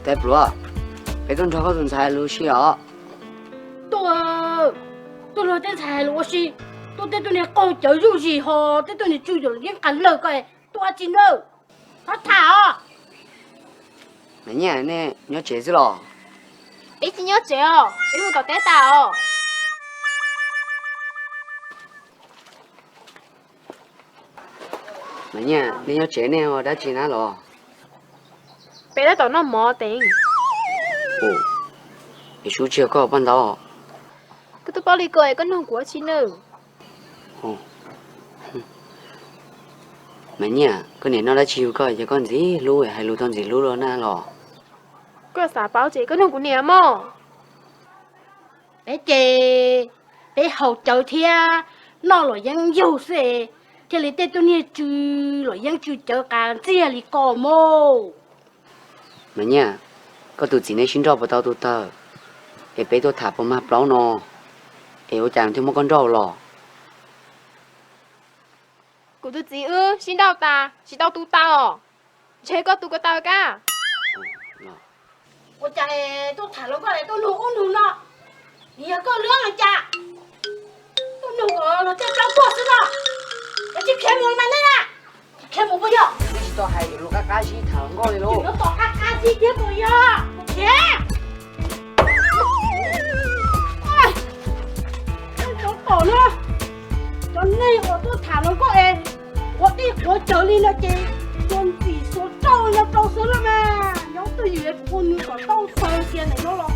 Txiv Pluav, peb tuaj nrog koj tus ntxhais hais lus ua si os. Tuaj, tuaj nrog tej ntxhais hais lus ua si, tuaj tej tug niag qaug cawv zuj zus ho tej tug niag tsw yeej qas lawg ko, tuaj ua tsi na? Txhob tham os. Mas Nyiaj, nej nyob tsev xwb los? Peb tsis nyob tsev os, peb mus tom teb tas os. Mas Nyiaj, nej nyob tsev nej ua dab tsi na los? Peb tab tom noj mov teev. Es Sub tsis yog koj poj ntawd? Koj twb paub li ko es koj nug kuv ua tsi nawb? Mas Nyiaj, koj niam noj dab tsi yug koj, yog koj ntxim hlub hais lus tau ntxim hlub los na los? Koj xav paub ces koj nug kuv niam mog. Peb ces peb haus cawv thiab noj los yeeb yug xwb, thiaj li tej tug niag tsw los yeeb tsw cawv qas ntxiag li ko mog. Mas Nyiaj, koj tus txiv neb sib nrauj puas tau tu taw? Es peb tuaj tham puas mag plaub no, es ua cas nws thiaj muab koj nrauj los? Kuv tus txiv wb sib nrauj tas tsis tau tu taw os. Ntshe koj tu ko taw kab. Ua cas tuaj tham los koj tuaj nug ub nug no? Nws yog koj lub los cas? Tuaj nug kom los coj coj tuaj xwb no. Koj tsis khiav mus mas nej na. Tsis khiav mus puas yog? Tsis tau hais lus qab qab zib tham hluas nkauj li lauj. Yuav kom qab qab zib thiab puas yog? Khiav. Cov tom no, cov neeg uas tuaj tham hluas nkauj es quav dej quav cawv li no ces yuav ntxim xuas rau no rau xwb los mas. Nyob twj ywm kuv ua nws kom tau xaws tias ntawm no los